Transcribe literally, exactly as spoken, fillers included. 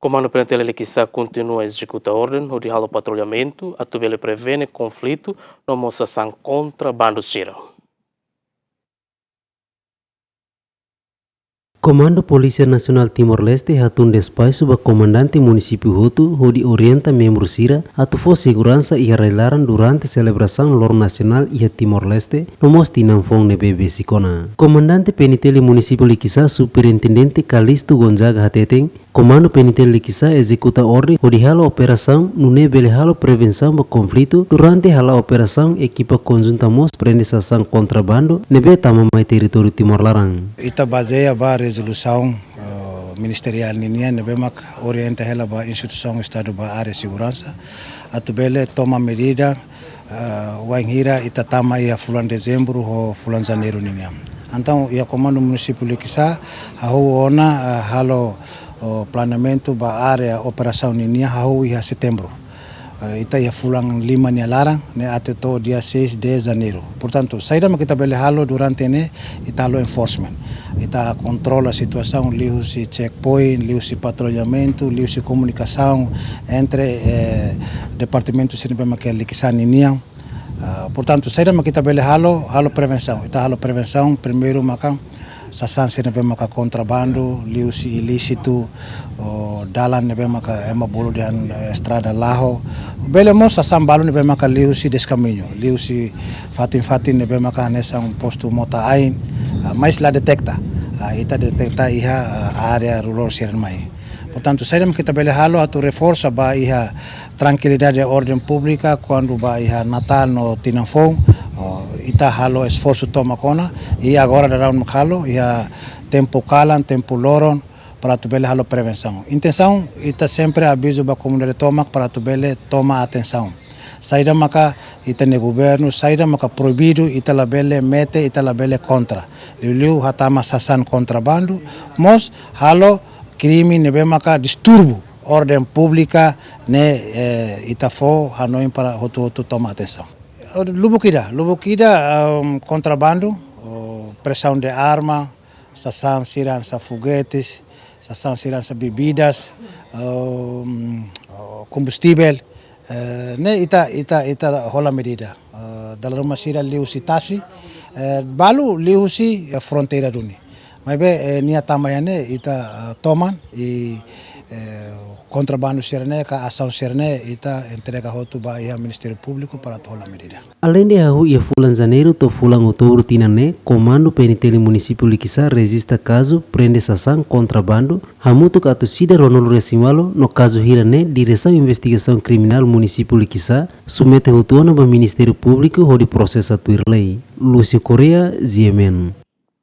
Komandu P N T L Likisá kontinua ezekuta orden hodi halo patrullamentu atu bele prevene konflitu no mós sasán kontrabandu sira. Komandu Polísia Nasionál Timor-Leste hatún despaxu ba komandante munisípiu hotu hodi orienta membru sira atu fó seguransa iha rai-laran durante selebrasaun loron nasionál iha Timor-Leste no mós tinan foun ne'ebé besik ona. Komandante P N T L munisípiu Likisá, Superintendente Calisto Gonzaga hateten, Komandu P N T L Likisá ezekuta orden hodi halo operasaun nune'e bele halo prevensaun ba konflitu. Durante hala'o operasaun, ekipa konjunta mós prende sasán kontrabandu ne'ebé tama mai territóriu Timor laran. Ita bazeia ba rezolusaun, eh, ministeriál ninian ne'ebé mak orienta hela ba instituisaun Estadu ba área seguransa atu bele toma medida, eh, wainhira ita tama iha fulan Dezembru ho fulan Janeiru ninian. Entaun, iha Komandu Munisípiu Likisá, hahú ona, eh, halo, oh, planeamentu ba área operasaun ninian hahú iha Setembru. Eh, ita iha fulan lima nia laran, ne'e até to'o dia seis de Janeiru. Portantu, saida mak ita bele halo durante ne'e, ita halo enforcement. Ita kontrola situasaun liuhusi checkpoint, liuhusi patrullamentu, liuhusi komunikasaun entre, eh, departamentu sira ne'ebé mak iha Likisá ninian. Ah, portantu, saida mak ita bele halo, halo prevensaun. Ita halo prevensaun, primeiru maka sasán sira ne'ebé maka kontrabandu, liuhusi ilísitu, ou dalan ne'ebé maka ema bolu dehan, eh, estrada laho. Bele mós sasán balu ne'ebé maka liuhusi deskamiñu, liuhusi fatin-fatin ne'ebé maka hanesan postu Mota Ain, ah, mais la deteta. Ah, ita deteta iha, ah, área rurál sira mai. Portantu, saida mak ita bele halo atu reforsa ba iha trankilidade, orden públika, kuandu ba iha Natál no tinan foun, oh, ita halo esforsu tomak ona, i agora daudaun mak halo, iha tempu kalan, tempu loron, para atu bele halo prevensaun. Intensaun, ita sempre avizu ba komunidade tomak para atu bele toma atensaun. Saida maka ita-nia governu, saida maka proibidu, ita labele mete, ita labele kontra. Liuliu hatama sasán kontrabandu, mós halo krime ne'ebé maka disturbu orden públika ne'e, eh, ita fó hanoin para hotu-hotu toma atensaun. Lubuk ida, lubuk ida, um, kontrabandu, oh, presaun de arma, sasán sira hanesan foguetes, sasán sira hanesan bebidas, um, oh, kombustivel, eh, ne'e ita, ita, ita hola medida. Eh, dala ruma sira liuhusi tasi, eh, balu liuhusi, eh, fronteira duni. Maibé, eh, nia tama iha ne'e ita, eh, toman i, eh, kontrabandu sira-ne'e ka asaun sira-ne'e ita entrega hotu ba iha Ministériu Públiku para atu hola medida. Aleinde hahú iha fulan Janeiru to'o fulan Outubru tinan ne'e, Komandu P N T L Munisípiu Likisá rejista kazu prende sasán kontrabandu hamutuk atus ida ruanulu-resin-ualu no kazu hirak ne'e Diresaun Investigasaun Kriminál Munisípiu Likisá submete hotu ona ba Ministériu Públiku hodi prosesa tuir lei. Lúcio Correia, G M N.